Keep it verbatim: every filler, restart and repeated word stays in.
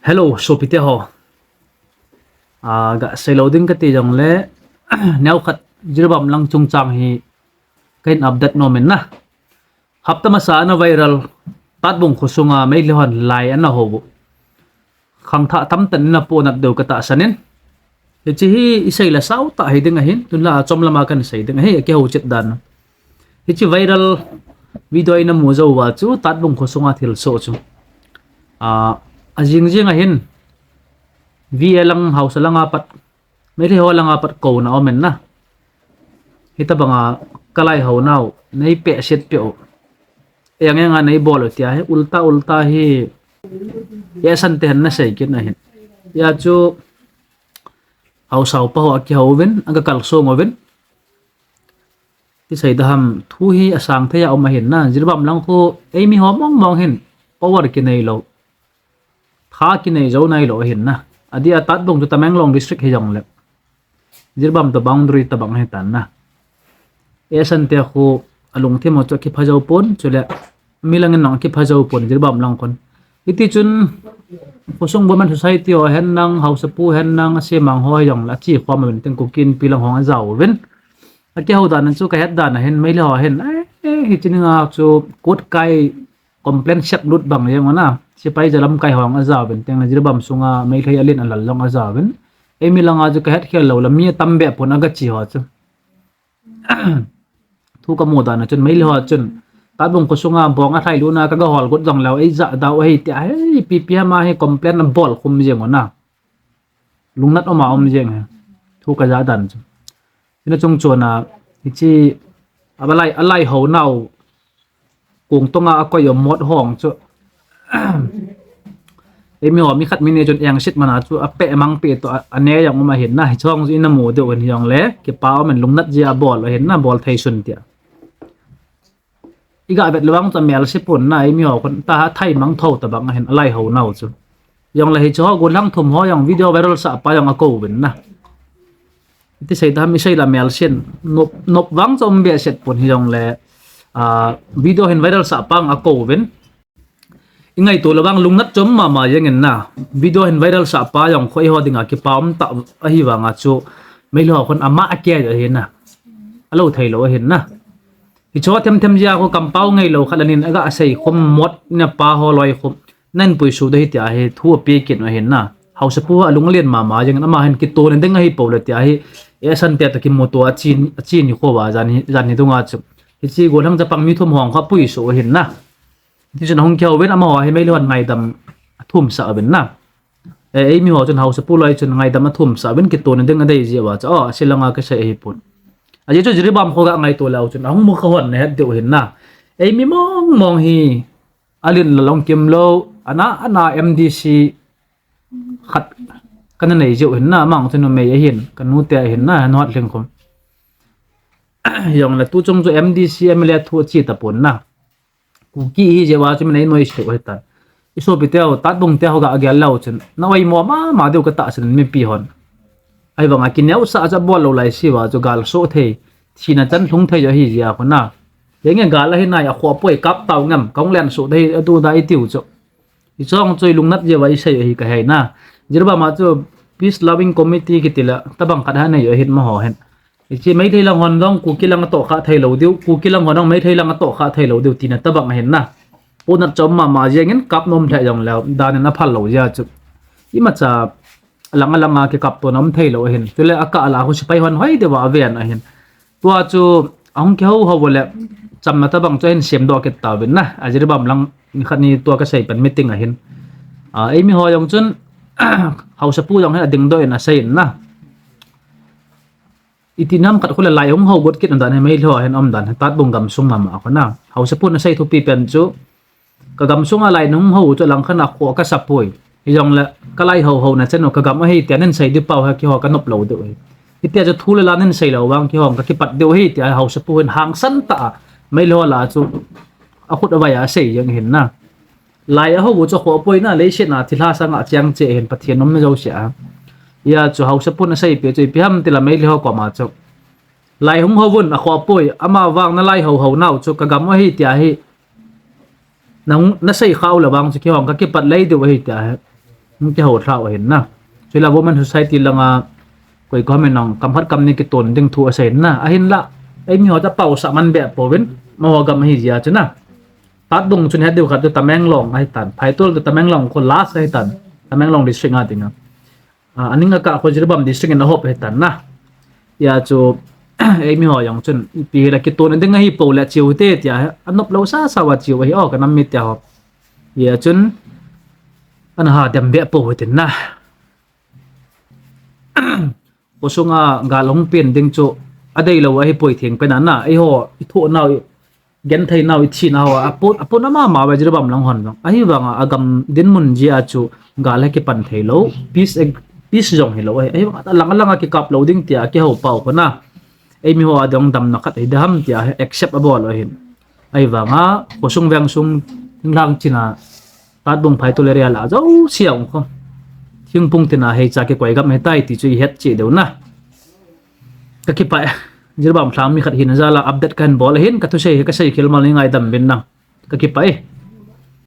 Hello, sopite ho. A, gasei lou ding kati jongle, neokhat Jiribam lang chungchang hi kahin update nom in na. Hapta masa ana viral, Tatbung khosunga Meitei hon lai ana hou u. Khangthah tamtah in ana pohnat diu katahsan in. Hiche hi isei le sao tah hiding ahin, tun la achom lama kahin sei ding ahi, akihou chet dan. Hiche viral video ina mu jou uva chu, Tatbung khosunga thilsoh chu. A, ajing jing ahin, V A lang, haosa langa pat, Meitei ho langa pat kouna um in na. Hitobanga kalai hou nau, nei pehset peh u. Eng enga nei bol u tia hi, ulta ulta hi, Esan te hin ana sei kit ahin. Hia chu, haosa upa ho akihou uvin, aga kalsong uvin. Ti sei da ham, thu hi asang thei a um ahin na, Jiribam lang khu, eimi ho mong mong hin, power kinei lou. Tha kinei jou nai lou ahin na. Adeh a Tatbung chu Tamenglong district hi jongle, Jiribam toh boundary tobang ahitan na. Esan te khu alungthim u chu akipha jou pon, chule mi lang in jong akipha jou pon, Jiribam lang khun. Hiti chun, khosung women society ho hen lang, haosapu hen lang, asemang ho hi jongle, ache khom uvin tin Kuki Inpi lang ho jong ajao uvin. Akihou dan chu kahet dan ahin, Meitei ho hin, eh, eh, hiche ninga chu court kai complaint sep lut bang jeng u na, sepai jalamkai ho jong ajao uvin tin, Jiribam sunga Meitei alen alal jong ajao uvin. Eimi langa chu kahet khel lou le, mi atam beh pon aga che ho chu. Thu kamu dan a chun, Meitei ho chun, Tatbung khosunga bong alhai lutna kaga hol got jongleu, eija dau ahi tia, hei, P P M a hi complaint abol khum jeng u na. Lungnat um a um jeng hi. Thu kaja dan chu. Hina chung chona, hiche, alai, alai hou nau, kong tonga akoi u mot hong chu. Eimi ho mi khat mi ni chun engset mana chu apeh mang peh toh a, ane jong um ahin na, hiche hong chu ina mu diu ahin, hijongle, kipa um in lungnat jeh a bol ahin na, bol thei sun tia. Iga vet lou vang chu amelse pon na, eimi ho khun tah a thai mang tho tobang ahin, alai hou nau chu. Jongle hiche ho gollhang thum ho jong video viral sah pa jong akou uvin na. Iti sei da ham, isei le amelse in, nop, nop vang chu um behseh pon hijongle, a, video hin viral sah pa jong akou uvin. Ingaito lou vang lungnat chom mama jeng in na. Video hin viral sah pa jong khu eiho dinga kipa um tah ahi vanga chu, Meitei ho khun ama akei ahi na. Alou thei lou ahin na. Hiche ho them them jeh a khu kampao ngailou khat anin aga sei khum mot na pa ho loi khum. Nahin puisuh ding ahi tia hi thu ape kit u ahin na. Haosapu alung alen mama jeng in, ama hin kitona ding ahipou le tia hi. Esan te toh kimuto a ache, ache nikho uva jan hi, jan hi dunga chu. Hiche gollhang chapang mi thum ho jong khu apuisuh u ahin na. Tichun ahung kihou uvin amaho hi Meitei hon ngaidam athum sah uvin na. E, eimi ho chun haosapu loi chun ngaidam athum sah uvin kitona ding adei jeh uva chu. O, ase langa kasei ahipon. Ajeh chu Jiribam kho ga ngaito leu chun ahung mu kha hon nahet diu ahin na. Eimi mong mong hi alen la long kim lou, ana, ana M D C khat kana nei jeh u ahin na, amang chu numei ahin, kanu te ahin na, Hanhot Lhingkhum. Hijongle tuchung chu M D C M L A thu ache tapon na. Kuki ihi jeh uva chu min einoi sou ahitan. Isopite ho, Tatbung te ho ga gel leu chun, na oimo mama diu katahsan in mipi hon. Ahivanga kineosah chu abol lou lai se uva chu gal soh thei, thina chan lhung thei jong ahi jeh a khu na. Henge gal ahi nai, akhoh poi, kap tau ngam, kahung lensoh thei atu da itiu chu. Hiche hong chu ilungnat jeh uva isei ahi kahe na. Jiribam a chu peace loving committee kiti le, tobang khat ha nei u ahin amaho hin. Hiche Meitei lang hon jong Kuki lang atohkhah thei lou diu, Kuki lang hon jong Meitei lang atohkhah thei lou diu tina tobang ahin na. Pohnat chom mama jeng in kap nom lheh jongleu, dan in aphal lou jeh a chu. Imacha alang alanga kikaptona um thei lou ahin. Chule akah la khu sepai hon hoi diuva aven ahin. Tua chu ahung kihou hou u le, chamna tobang chu ahin semdoh kit tauvin na. A Jiribam lang nikhat ni tua kasei pen meeting ahin. A, eimi ho jong chun, haosapu jong hin adingdoh in asei in na. Iti nam khat khu le lai hung hou got kit na dan hi Meitei ho hin um dan hi Tatbung gamsung mama khu na. Haosapun asei thupi pen chu, kagamsunga lai nahung hou u chu alangkhat a khoh kasapoi. Hijongle kalai hou houna chan u kagam ahi tia nahin sei ding pau hi keiho kanop lou diu ahi. Hitia chu thu le la nahin sei lou vang keiho kakipat diu ahi tia haosapu hin hangsan tah a Meitei ho lah a chu akhut avai a asei jeng ahin na. Lai ahou u chu akhoh poi na, leiset a thilha sanga cheng cheh ahin, Pathen umna jouse a. Hia chu haosapun aseipeh chu ipi ham tile Meitei ho koma chu, lai hung houvun, akhoh poi, amavang nalai hou hounau chu kagam u ahi tia hi nasei khah u le vang chu keiho kakipat lei diu ahi tia hi. Hung kihou lhau ahin na. Chule Women Society langa koi koi min nang kam khat kam ni kiton ding thu asei na. Ahinla, eimi ho ta pausah man be pouvin, amaho gam ahi jeh a chu na. Tatbung chun het diu khat chu Tamenglong ahitan. Phaitol chu Tamenglong kho last ahitan. Tamenglong district a dinga. A, aning akah kho Jiribam district in ahop ahitan na. Hia chu, eimi ho jong chun, ipi hile kiton ding ahi pou le cheu hite tia, anop lou sasa uva cheu ahi o, ka nam mite ho. Hia chun, ana ha dem be pou hitin na. Khosunga gal hung pen ding chu, adeilou ahipoi thengpen a na, eiho, ithoh nau, genthei nau, ithi nau, apon, apon ama ma uve Jiribam lang hon jong. Ahivanga agam dinmun jeh a chu gal hi kipan theilou, peace, peace jong hilou ahi. Ahivanga alang alang a kikap lou ding tia kihou pau kho na. Eimi ho a dong damna khat hidam tia accept abol u ahin. Ahivanga khosung vengsung thinglhang china Tatbung Phaitol area la jouse a um kho. Thingphung tina heicha kikoi gam ahitai ti chu ihet cheh diu na. Kakipah e. Jiribam lhang mi khat hina jal a update kahin bol ahin, kathusei hi kasei khel mal ngaidam uvin lang. Kakipah e.